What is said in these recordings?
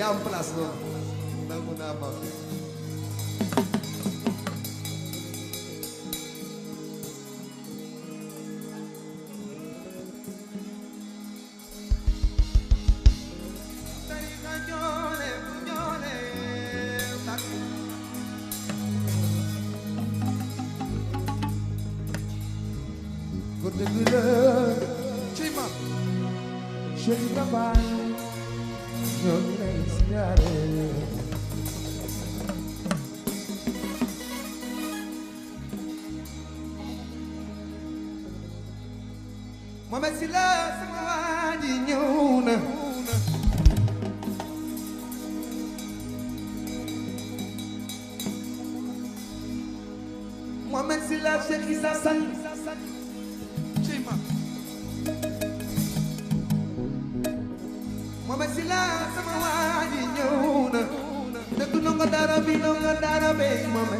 yaa am place loolu nangu naa ma Chima Chima Bye Your name's Daddy Mama Sila Samawadi Nyuna Mama Sila Sheikh Hassan Mama Sila sama waji ñëw na dëgg nonga dara bi mama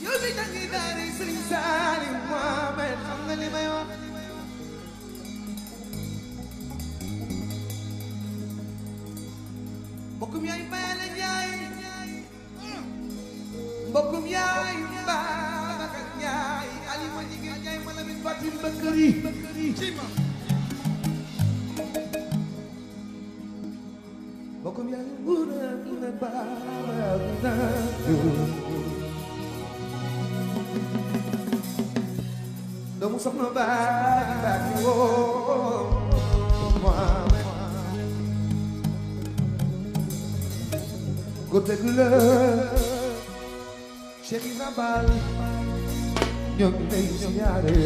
yow bi dangi daari Sëriñ Saaliw Muhammad xam nga li may wax mbokkum yaay Bayale Njaay mbokkum yaay Babacar Njaay Alima jigéen Njaay Malamin Fatim Bakari Cima mbokkum yaay Nguna Babacar doomu soxna baaki woo Muhammad ko tegu la Cheikh Isabal ñoo ngi lay siyaare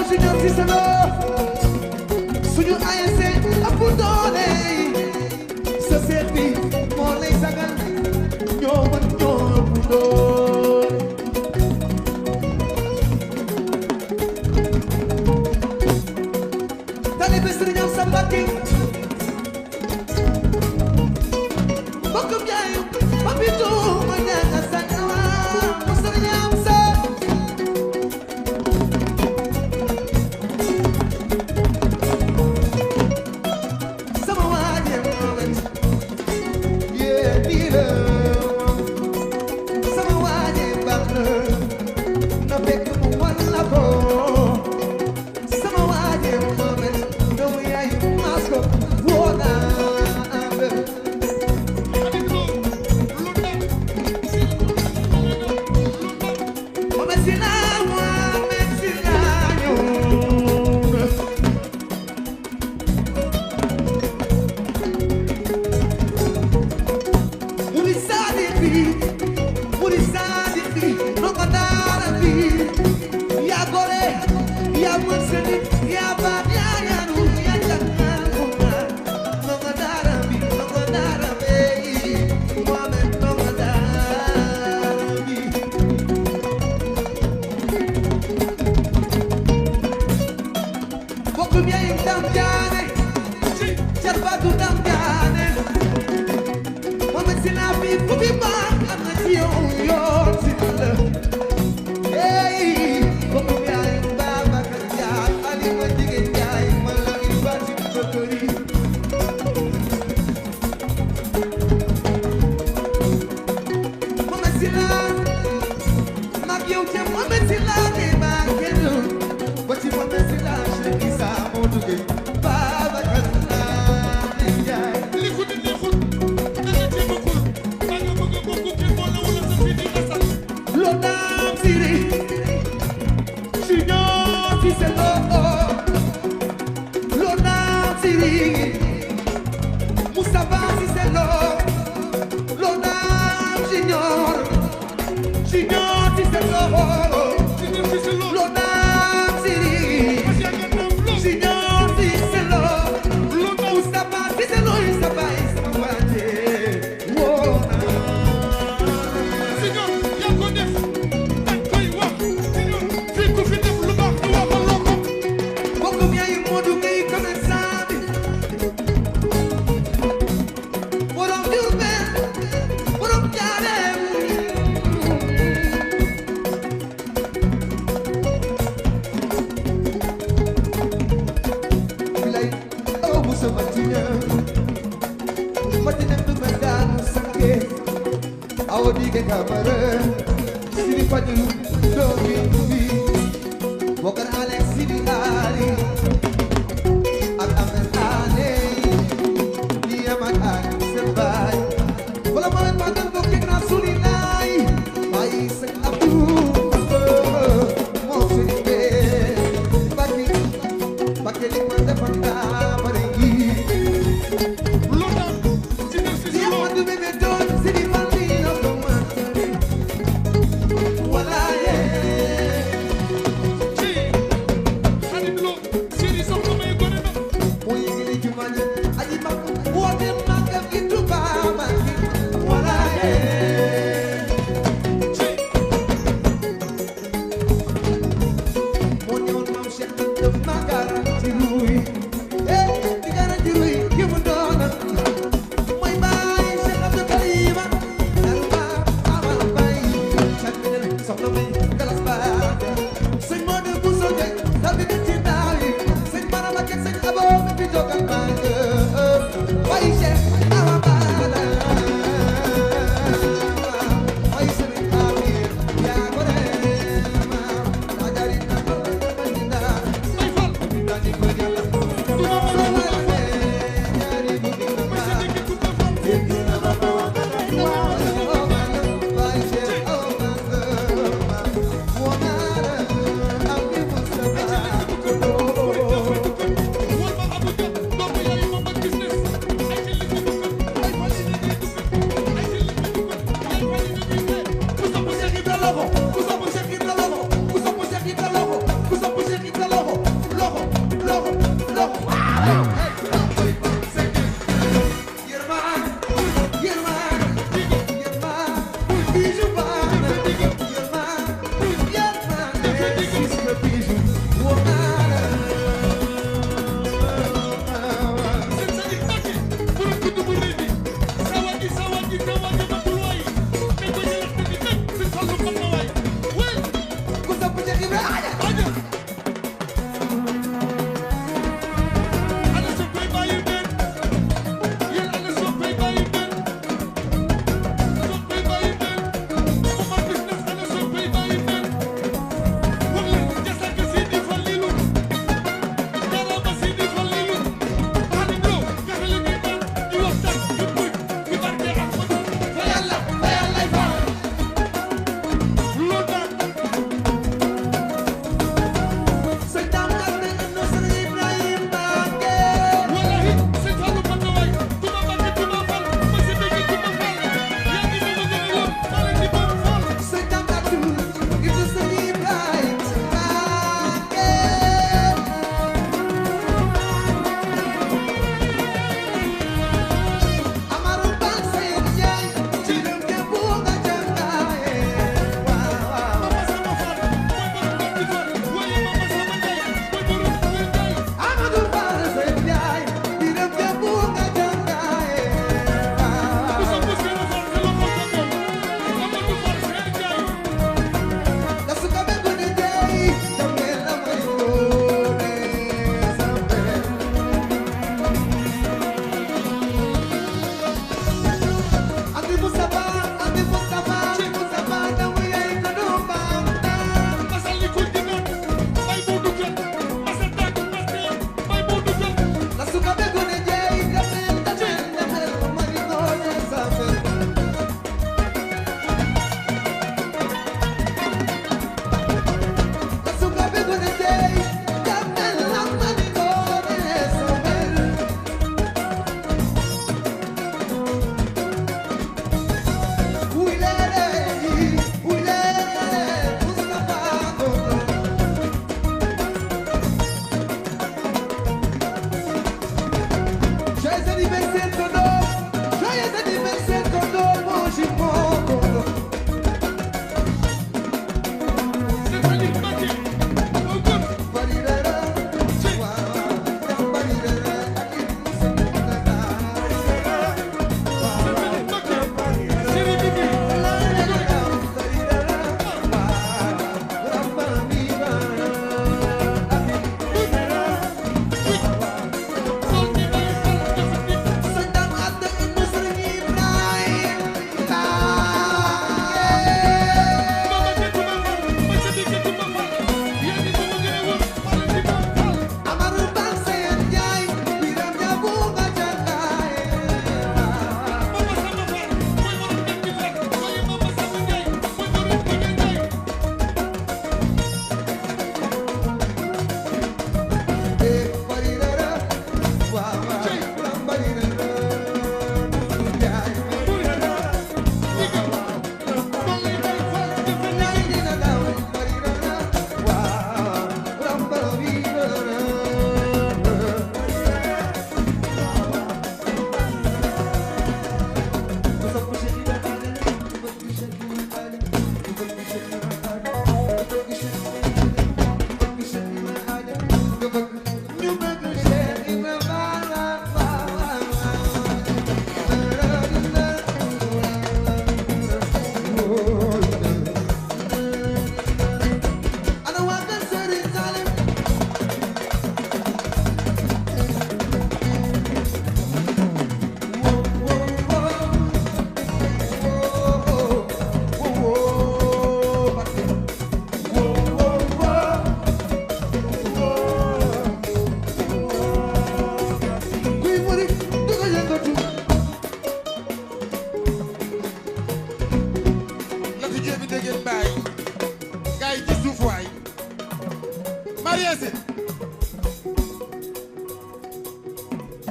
Junior Cissé Lo suñu ASC ëpp doole sa seet bi moo lay sagal ñoo mën ñoo ëpp doole talibe Sëriñ Amsa Mbàkke bokkum jaayu Papito ma ñaanga sañawa mu Sëriñ Amsa sama waaje moment yee nii la sama waaje baax na fekk mu wan la ko sama waaje moment doomu yaay maas ko woo naa loxo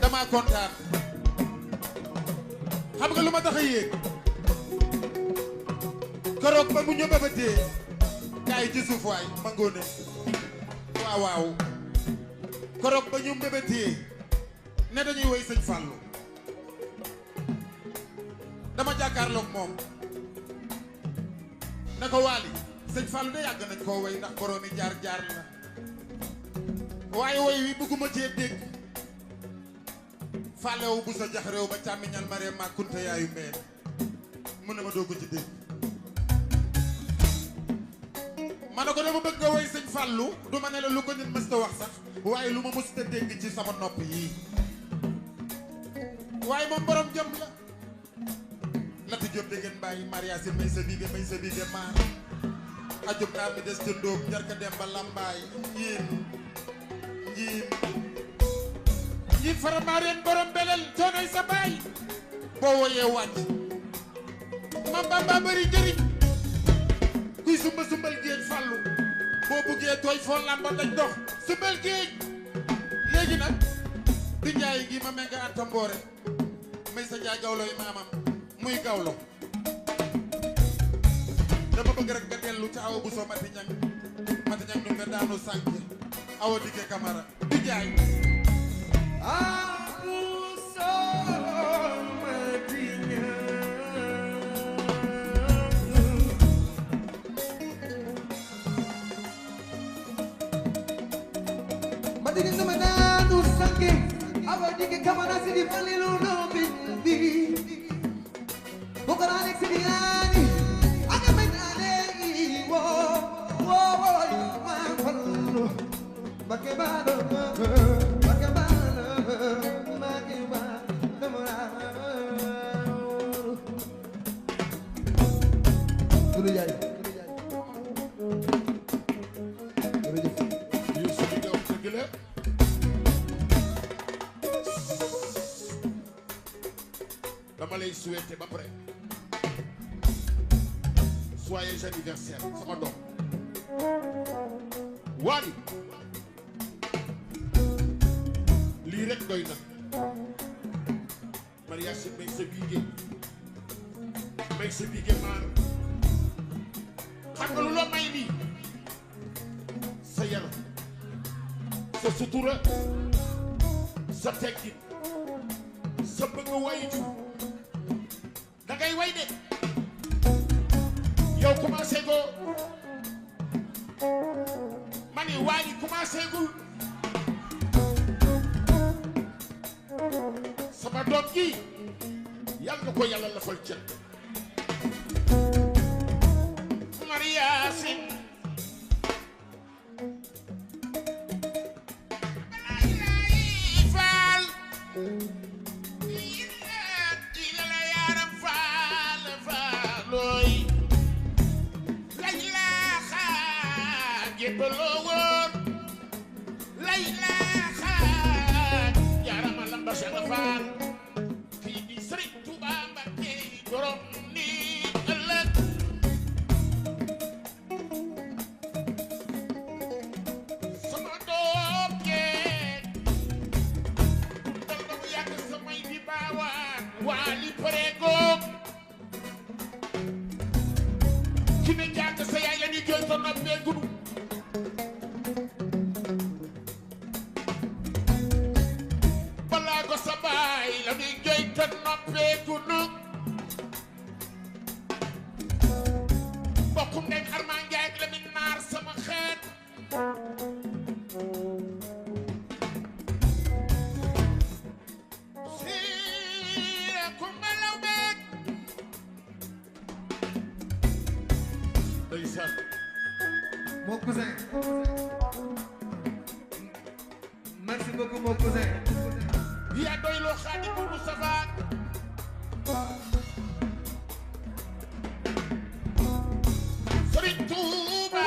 dama kontaan xam nga lu ma tax a yéeg keroog ba mu ñu bëbatee kaay ci suuf waay ma ngoone waaw waaw keroog ba ñu bëbatee ne dañuy woy sëñ Fallou dama jàkkaarloog moom ne ko Waly sëñ Fallou de yàgg nañ koo woy ndax boroomi jaar-jaar la waaye woy wi bëgguma cee dégg Fallewu bu sa jax réew ba càmmiñal maree ma kunte yaayu mbeen mu ne ma doo ko ci dégg ma ne ko dama bëgg nga woy sëñ Fallou du ma ne la lu ko nit mës ta wax sax waaye lu ma mës ta dégg ci sama nopp yii waaye moom borom jëm la Lati Diop dégg ngeen bàyyi Maria si may sa bige maar ajub naa mi des ca ndóob jarka dem ba lambaay njiin faramareen borom belel coonoy sa baay boo woyee wàcc ma Bamba bëri njëriñ kuy sumbal géej Fallu boo buggee tooy foo lamba daj dox sumbal géej léegi nag du njaay gi ma menga anta mboore may sa njaay gawloy maamam muy gawlo dama bëgg rek nga dellu ca awa bu soo mati ñang nu nga daanu sànk awa dikke kamara du njaay Madini nama nanu sange awa dike kamana sidi falilu no bindi bokara nek sidi ani aga menane wo ma fallu bakebado Dulu jari dama lay souhaiter ba pare joyeux anniversaire sama doom Wally lii rek doy na mariage may sa biige maar xam nga lu la may lii sa yaram sa sutura sa teggin sa bëgg way ju da ngay way de yow commencé go mani Wally commencé gul sama doom gi yàlla na ko yàlla lafal cën Maria Sin mon cousin merci beaucoup mon cousin yaa doy loo Xaadim Moustapha Sëriñ Tuuba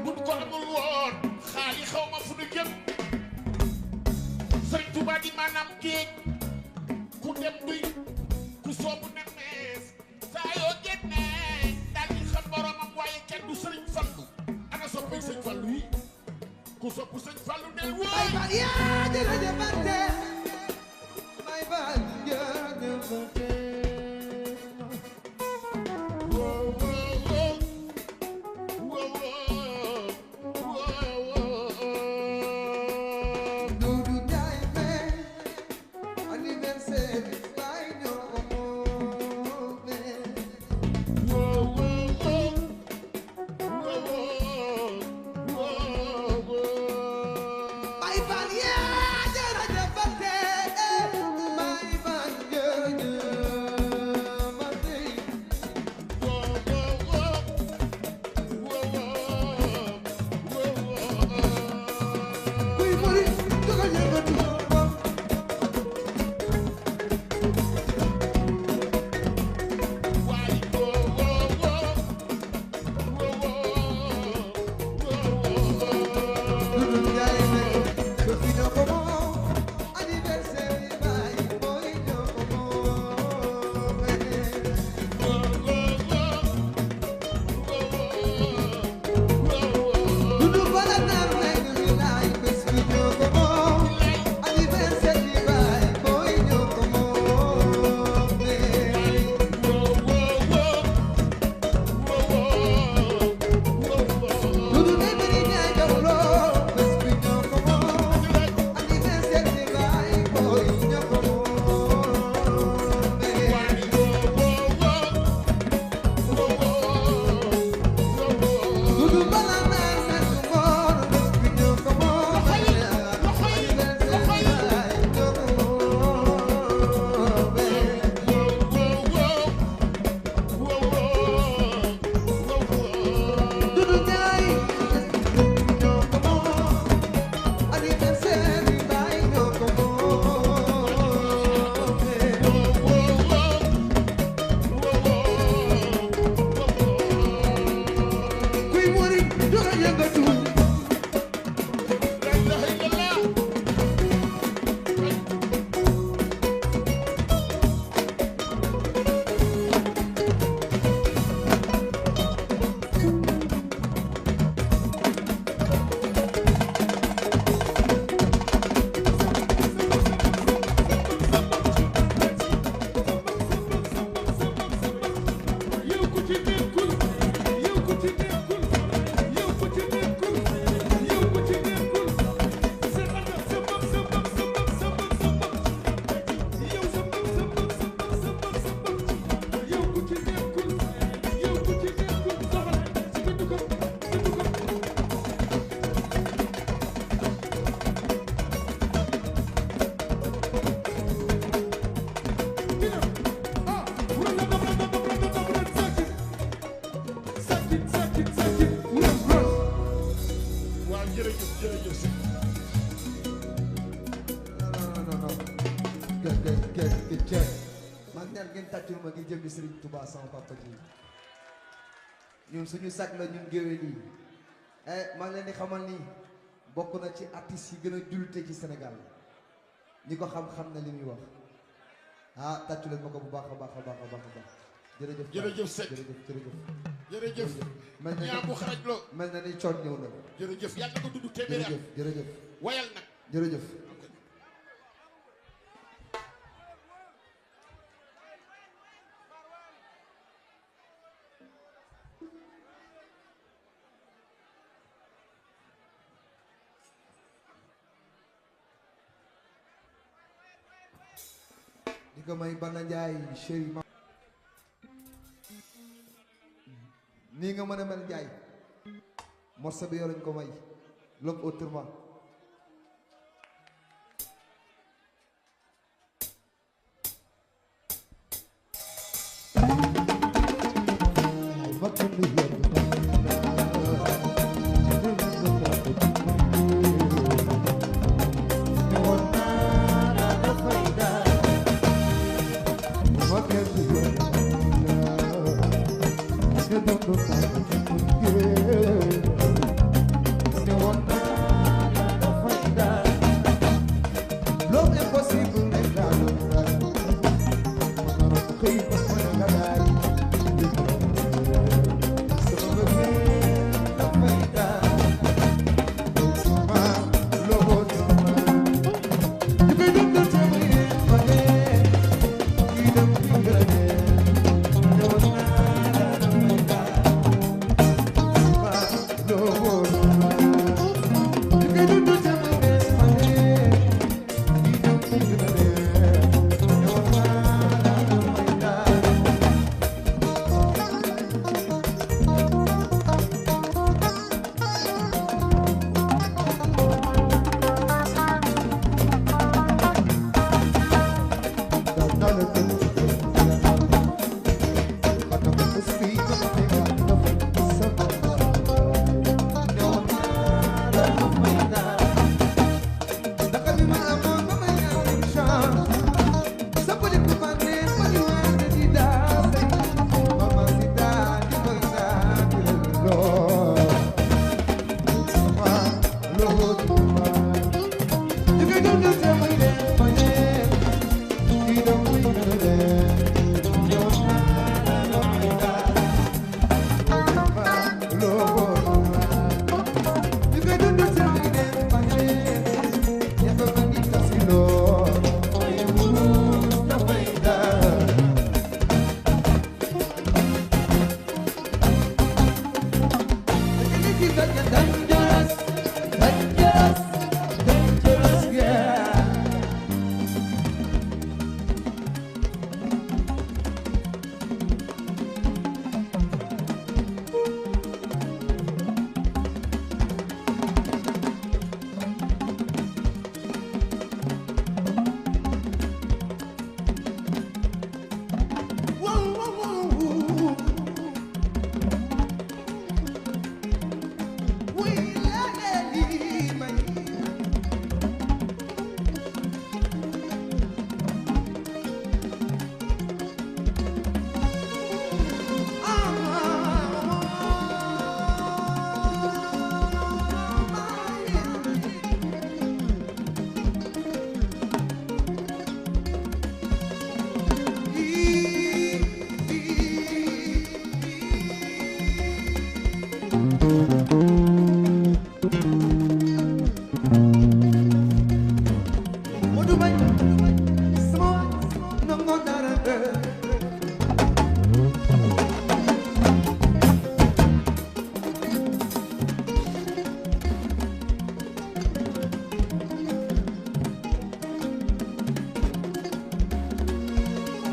buñ ko amul woon xaali xaw ma fu nu jëm Sëriñ Tuuba di maanaam géej ku dem duy ku soobu nemees saa yoo génnee daal di xam boromam waaye kenn du Sëriñ Fallu ana soppay Sëriñ Fallu yi ku soppu Sëriñ Fallu neel wooy yaa jërëjëfante may baal jërëjëfante Dudu Njaay me anniversaire bay ñoo me bay baal yaa jërëjëfante jërëjëf jërëjëf non man ñaan ngeen tàccul ma ngi jëmmi Serigne Touba sama papa ji ñun suñu sag la ñun géwél yi maa ngi leen di xamal ni bokk na ci artistes yi gën a jullite ci Sénégal ñi ko xam-xam na li muy wax tàccu leen ma ko bu baax a baax a baax a baax a baax jërëjëf jërëjëf Seck jërëjëf mel na ñaa bu xaraj loo mel na ni coon ñëw na jërëjëf yàlla nga dudd téeméeri at jërëjëf wayal nag jërëjëf di ko may Balla Ndiaye chéri ma nii nga mën a mel Ndiaye morceau bi yoruñ ko may l'homme autrement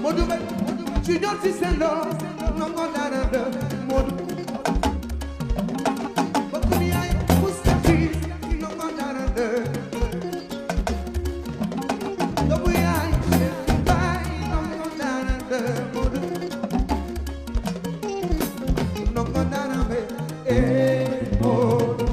Modou Mbaye Junior si seen loo nongo dara de Modou bokkum yaay Moustapha nongo dara de doomu yaay baay nongo dara de Modou nongo dara be Modou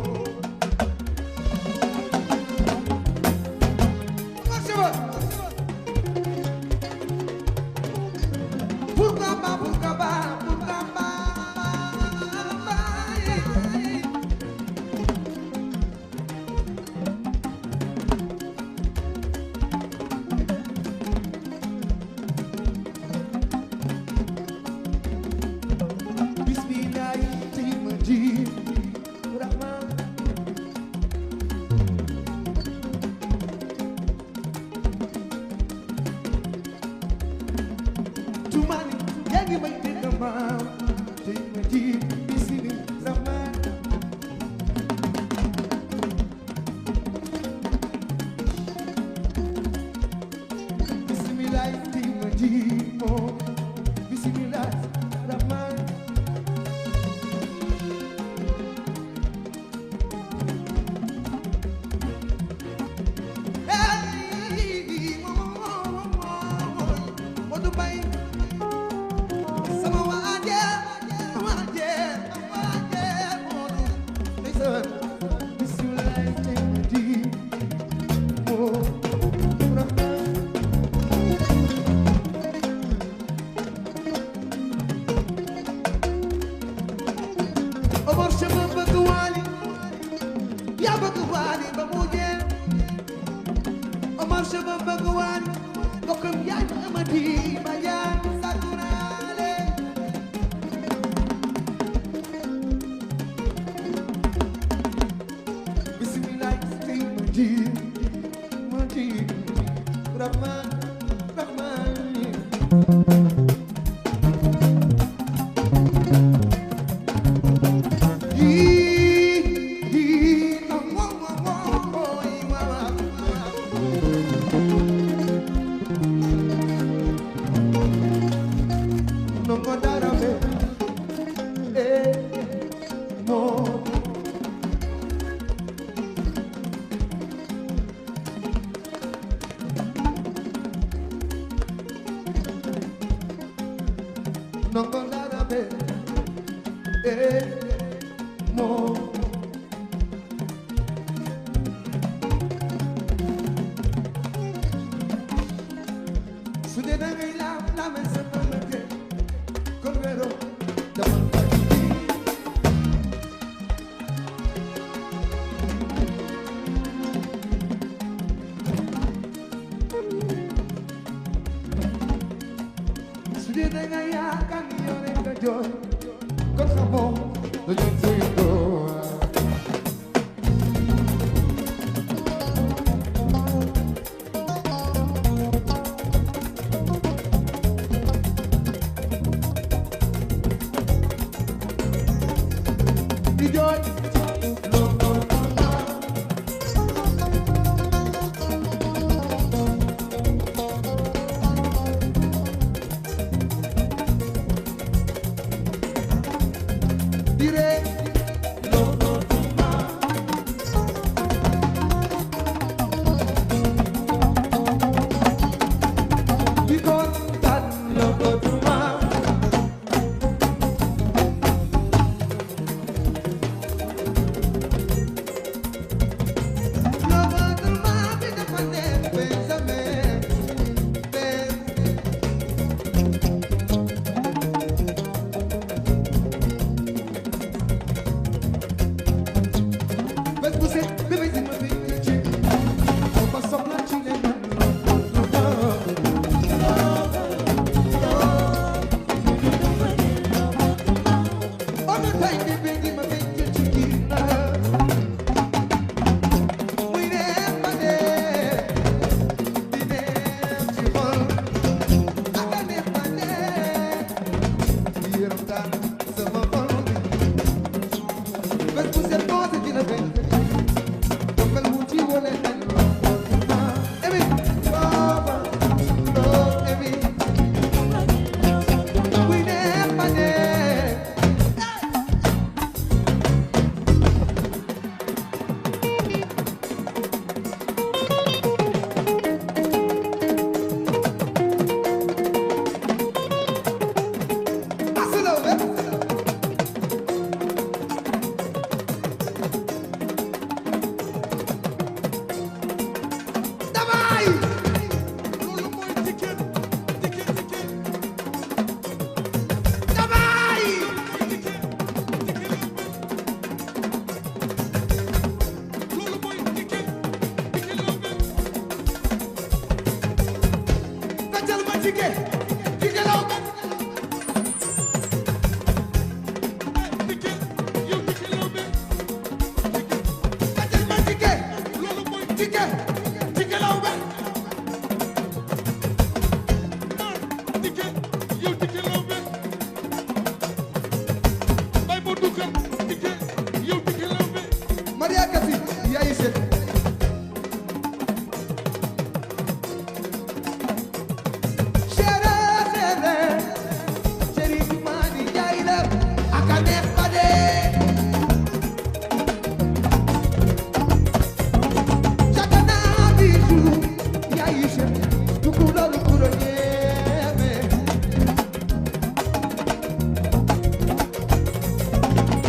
sama bëgg waali yaa bëgg waali ba mu jeex Omar sama bëgg waali bokkam yaay ma amati ba yaay sakuraale bismillah tey ma ji Rahman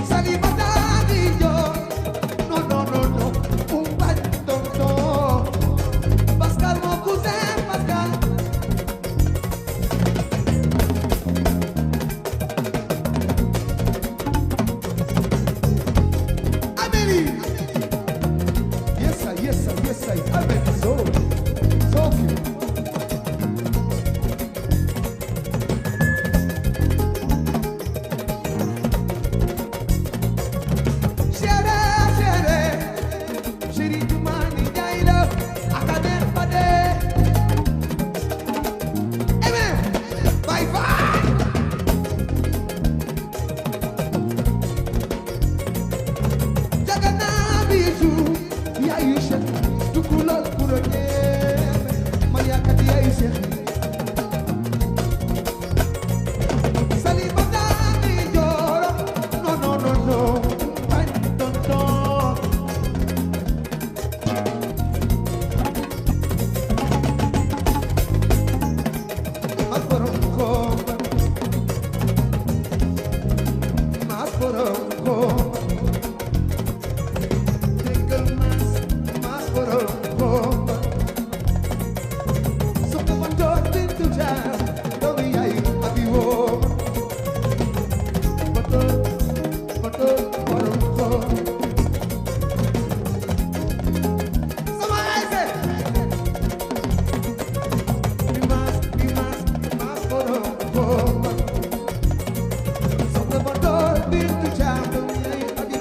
Salibata di yo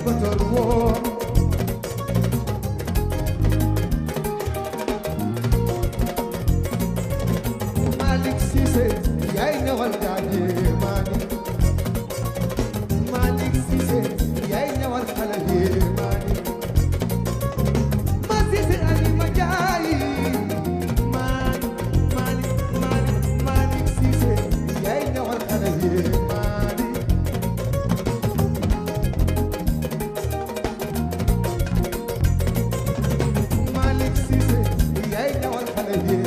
bator woo Malick Cissé yaay ñëwal gaañe Malick Malick Cissé yaay ñëwal xale yi Malick ma Cissé ani ma jaay Malick Cissé yaay ñëwal xale yi Malick Cissé yaay ñëwal xale yi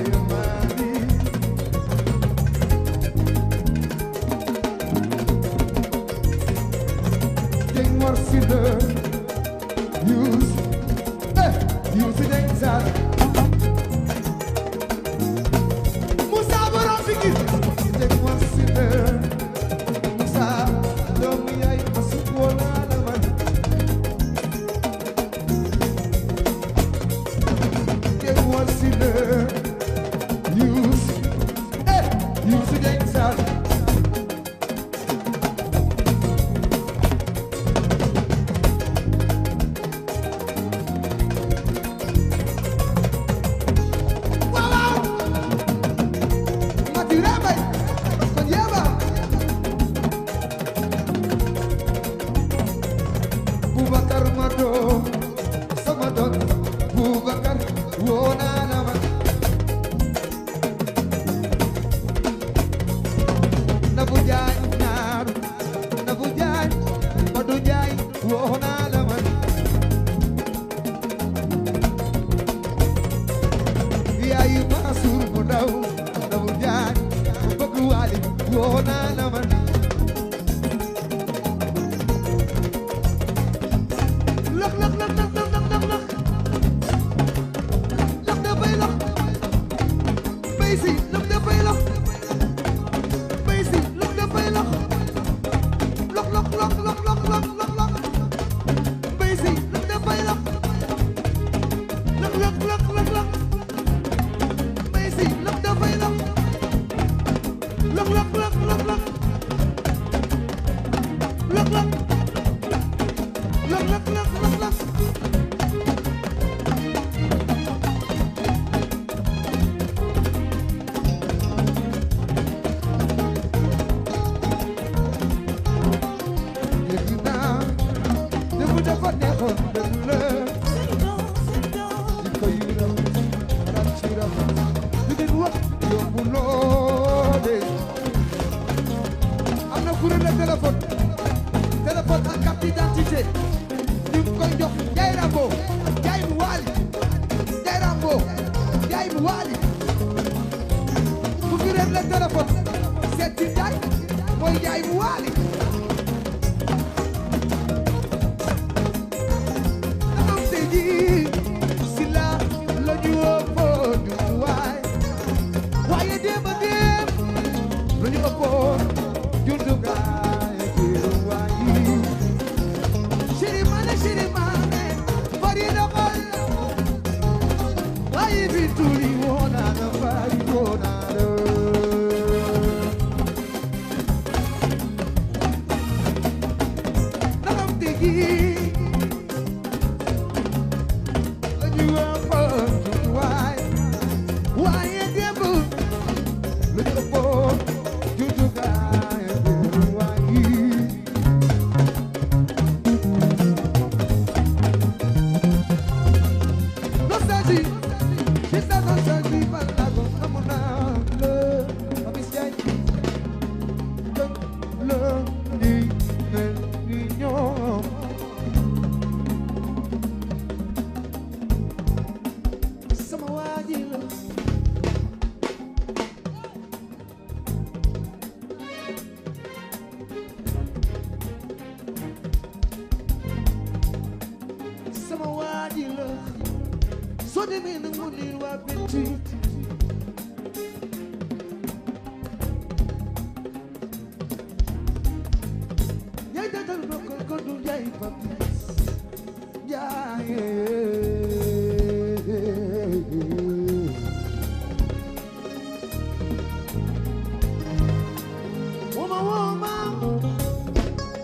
Woman, woman,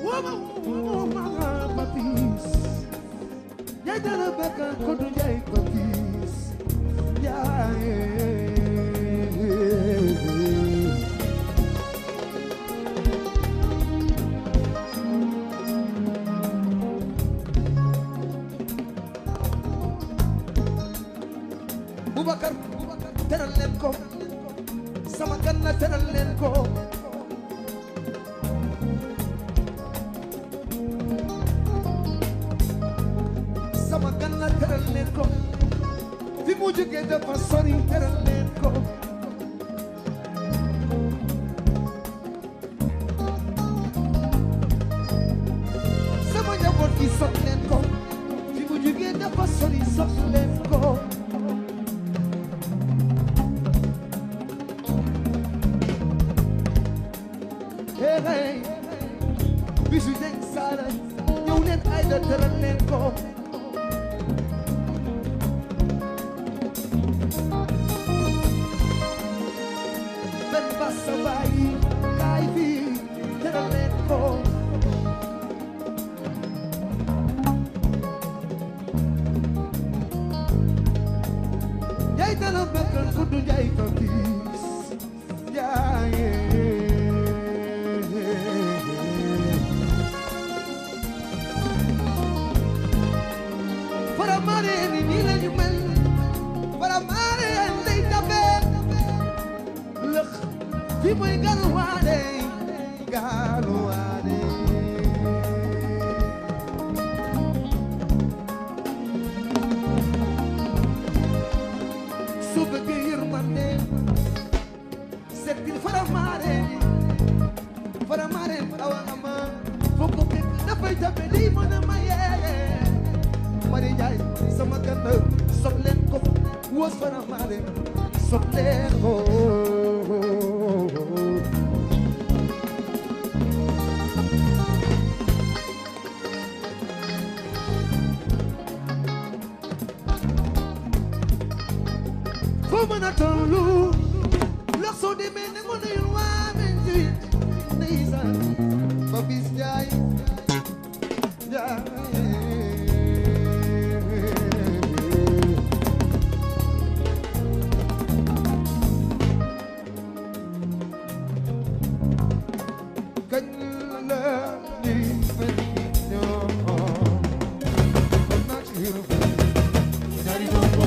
woman, woman, my peace. yaay dara bakkan ko du jaay ko gis yaay Boubacar teral leen ko sama gan la teral leen ko sama gan la teral leen ko fi mu jógee dafa sori teral leen ko sama njaboot gi sot leen ko fi mu jógee dafa sori sot leen ko hey bisu Dieng Saala ñëw leen ay da teral leen ko ben basa bayi kaay bi teral leen ko yaay dala bakkan ku du jaay ko gis yaay fi muy galuwaade galuwaade su bëggee yërmande seetil faramaare awa ama foo ko fekk dafay tabe di mën a maye Mari Njaay sama gan sob leen ko woos faramaare sob leen ko Mona tolu lox so demee ne ngone yu waamen ci ndeysaan ba bis jaay kañ la di fen ñoo na ci ru ñaari do ko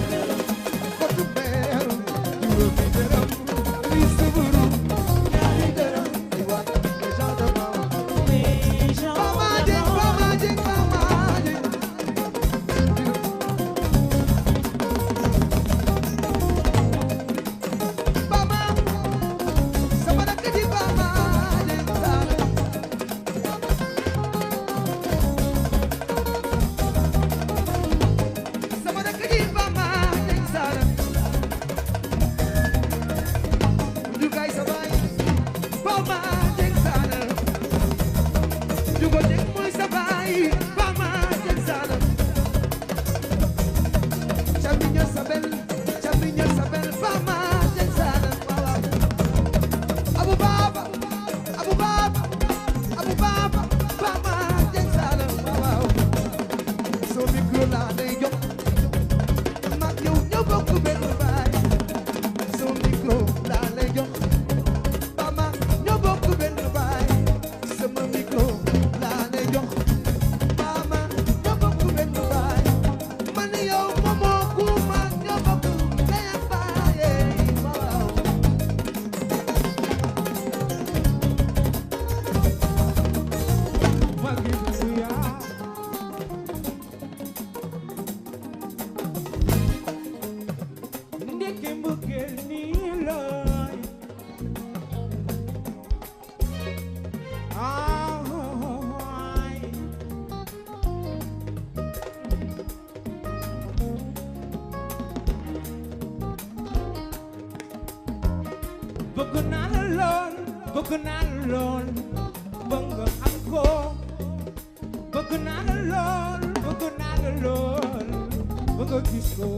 bëgg naa la lool bëgg nga am ko bëgg naa la lool bëgg naa la lool bëgg nga gis ko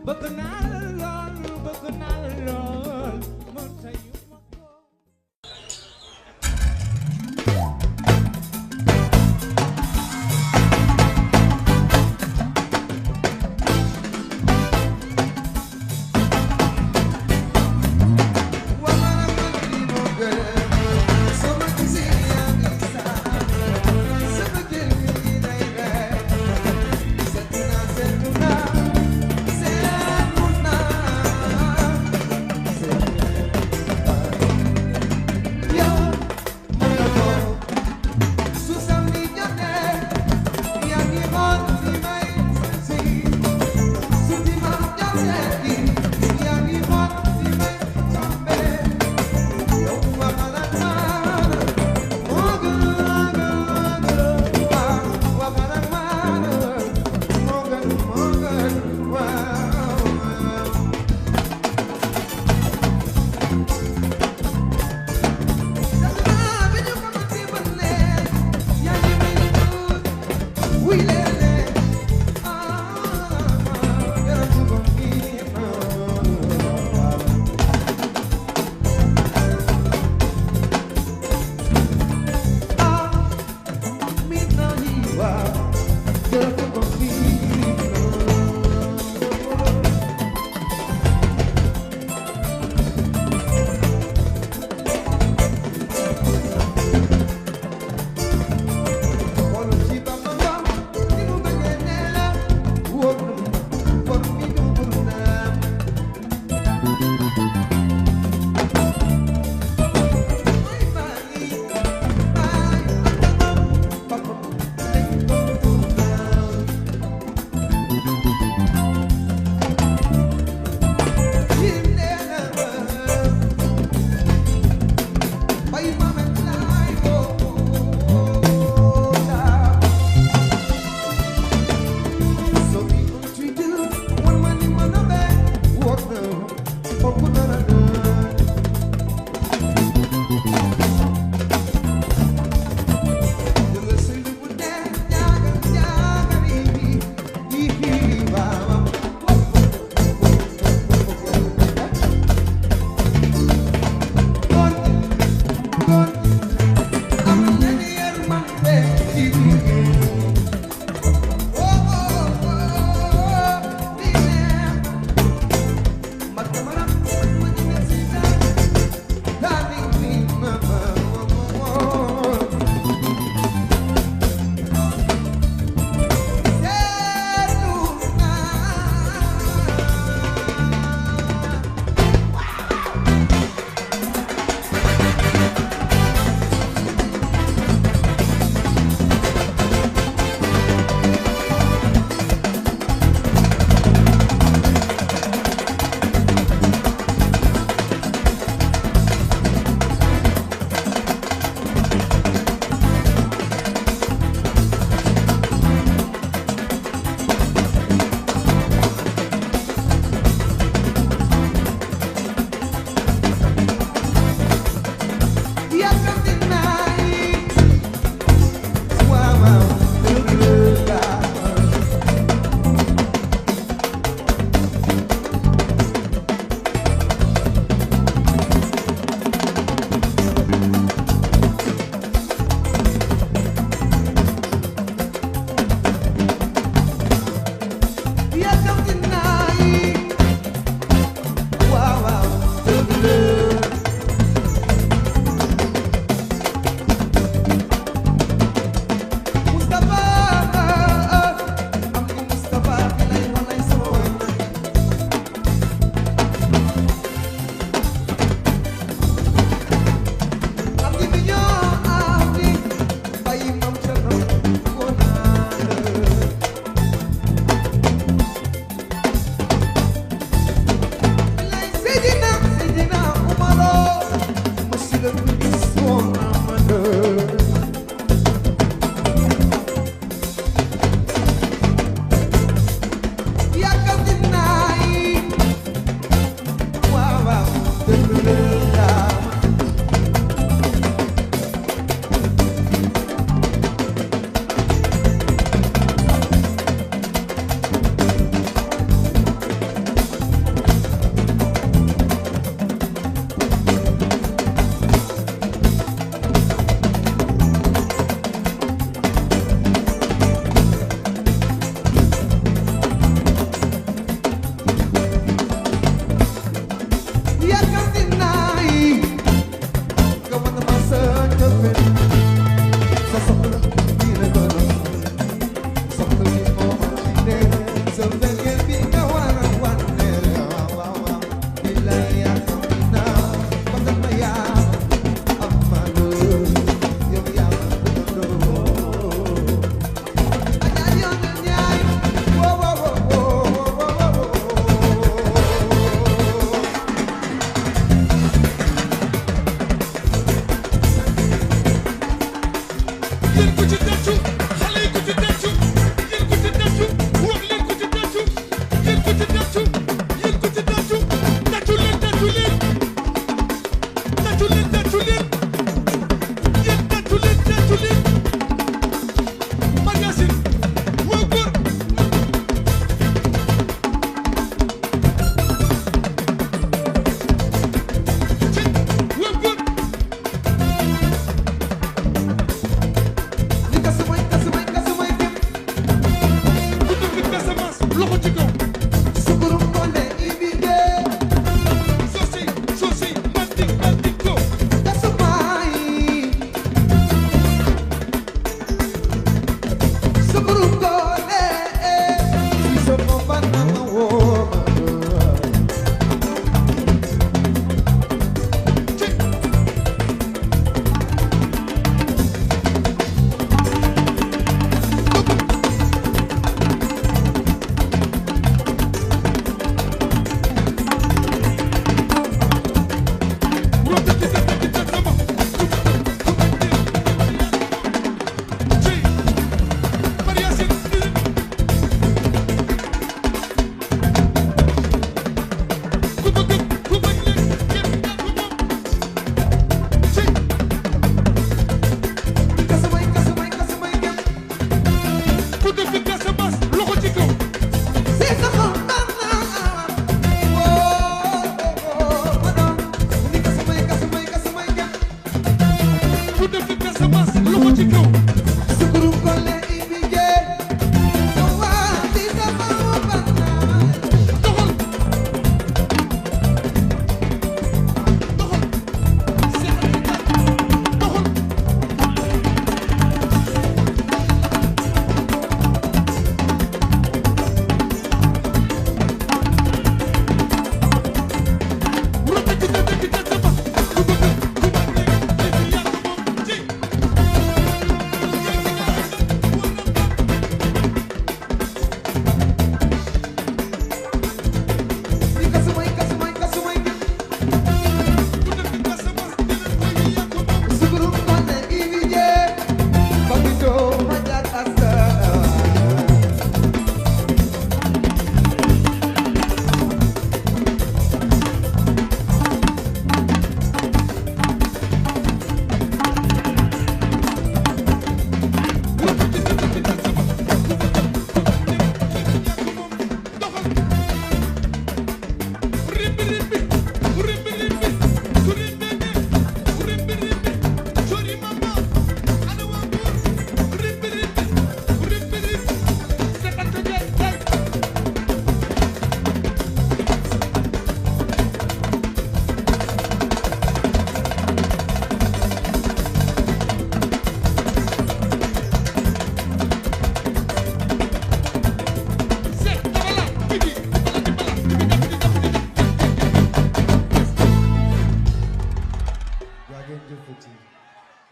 bëgg naa la lool bëgg naa la lool mën sa yu ma ko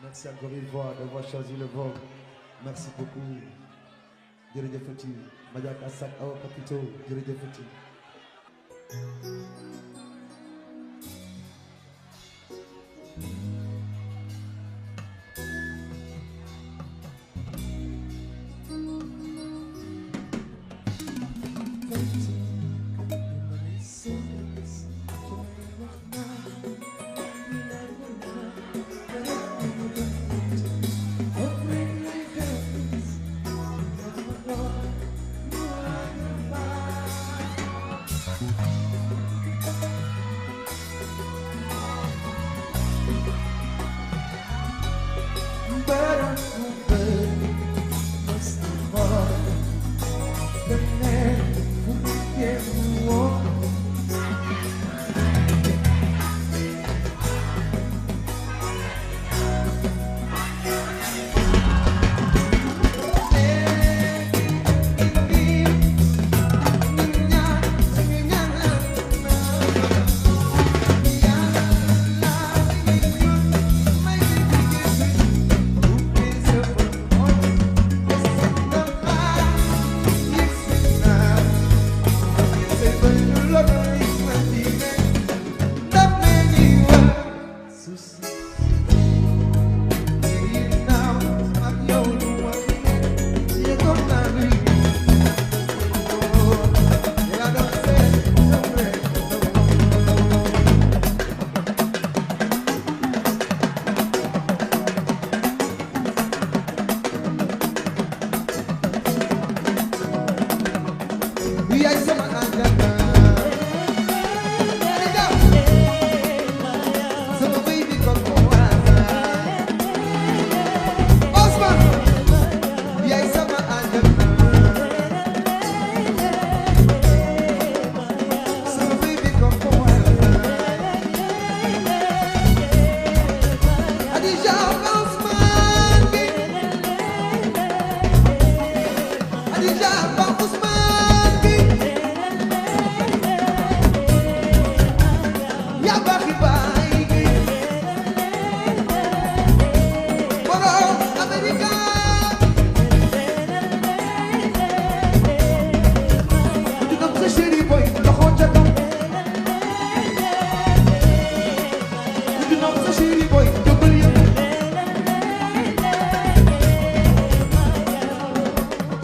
Merci encore une fois d'avoir choisi le vent. Merci beaucoup. Jërëjëfati Madiaka Sak Awa Papito jërëjëfati.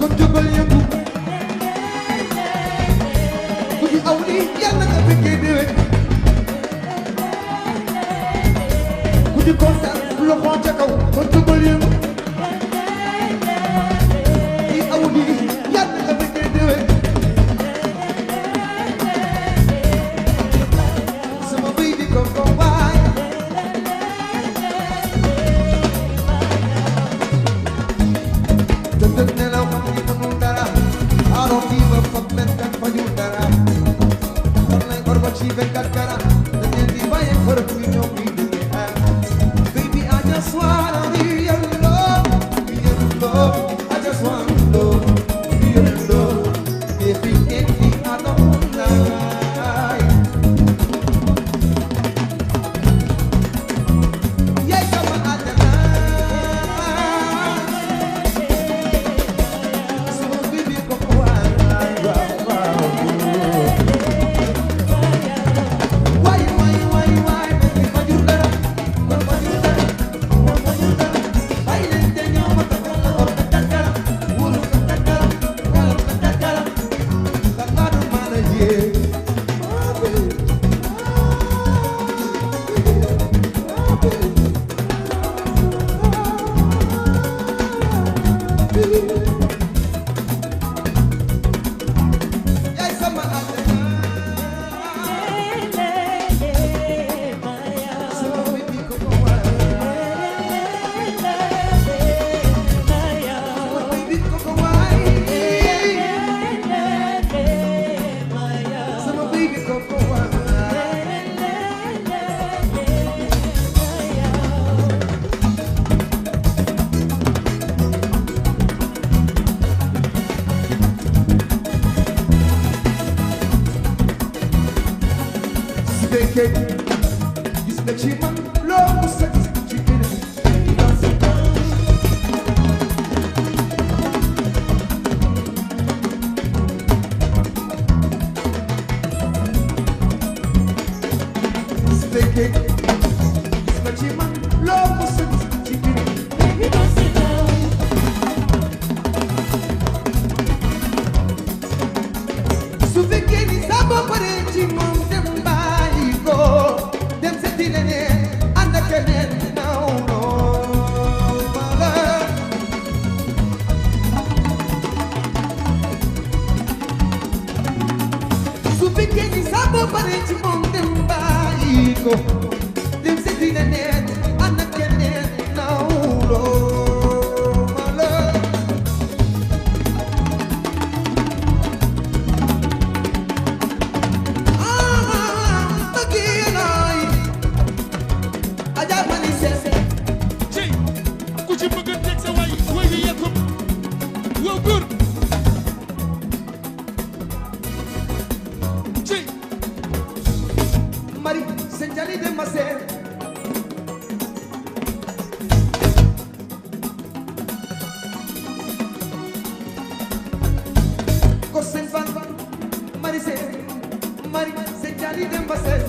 kon jógal yëngu ku ci aw lii yàlla nga fekkee déwén ku ci kontaan loxo ca kaw kon jógal yëngu ki aw lii yàlla nga fekkee déwén sama bëy di ko ko waay dëgg nelaw xam ni mënul dara aaroon kii ba fab benkat fajul dara war nañ kor ba ci benkat kara dañ leen di bàyyi kër bi ñoom di liggéey ak baby I just wanna be your love be your love I just wanna love be your love baby anything I don't like yeah sama àjjana gis nga ci man loo mus a gis ci keneen su fekkee gis nga ci man loo mus a gis ci keneen su fekkee ni sa bopp pare ci moom dem bàyyi ko dem seeti leneen ànd ak keneen naw mala su fekkee ni sa bopp pare ci moom dem bàyyi ko dem seeti leneen ànd ak keneen naw mala Mari senjali de maser ko sen fan mari senjali de maser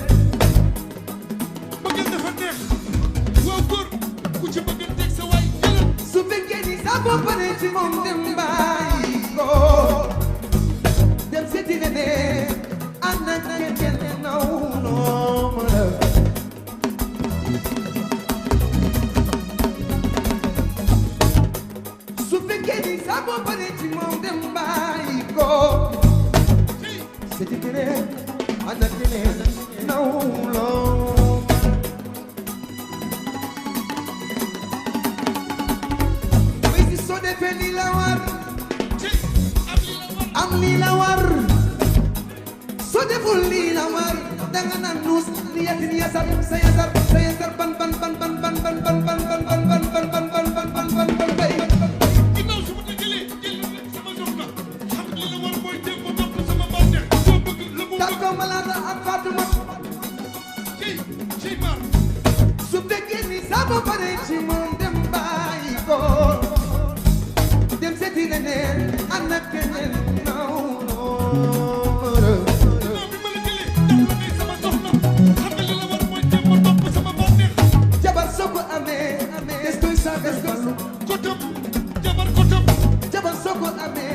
bëgg dafa neex waaw góor ku ci bëgg teg sa waay jëlal su fekkee ni sa bopp pare ci moom dem bàyyi ko dem seeti leneen ànd ak keneen naw su fekkee ni sa bopp pare ci moom dem bàyyi ko seeti keneen ànd ak keneen naw lii la war am lii la war soo deful lii la war danga naan nuus li yatin yasar sa yasar ban ban ban ban ban ban ban ban ban ban ban ban ban ban ban ban ban ban bay ginnaaw su ma dëggalee jël sama soxna xam nga li la war mooy dem ba topp sama bànneex soo bëgg la mu tàggo malaata ak Fatuma ci mar su fekkee ni sa ba pare ci moom dem bàyyi ko dem seeti leneen ànd ak keneen naw jabar soo ko amee des koy saaga jabar soo ko amee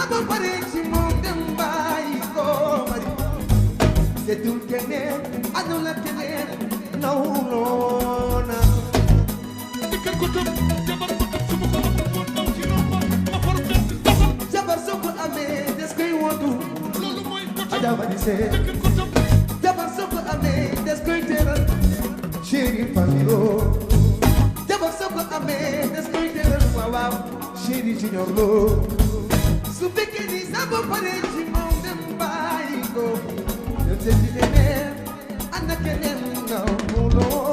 ba pare ci moom dem bàyyi ko mari seetul keneen àndul ak keneen nawloona dikkal ko tëb jabar ko tëb su ma ko waxul woon naw ci romb ma for bett doxal jabar soo ko amee des koy wondu loolu mooy ko tëb Adama di see dikkal ko tëb jabar soo ko amee des koy teral chéri Fallilo jabar soo ko amee des koy teral waaw waaw chéri Junior Lo su fekkee ni sa ba pare ci moom dem bàyyi ko dem seeti leneen ànd ak keneen nga mu loo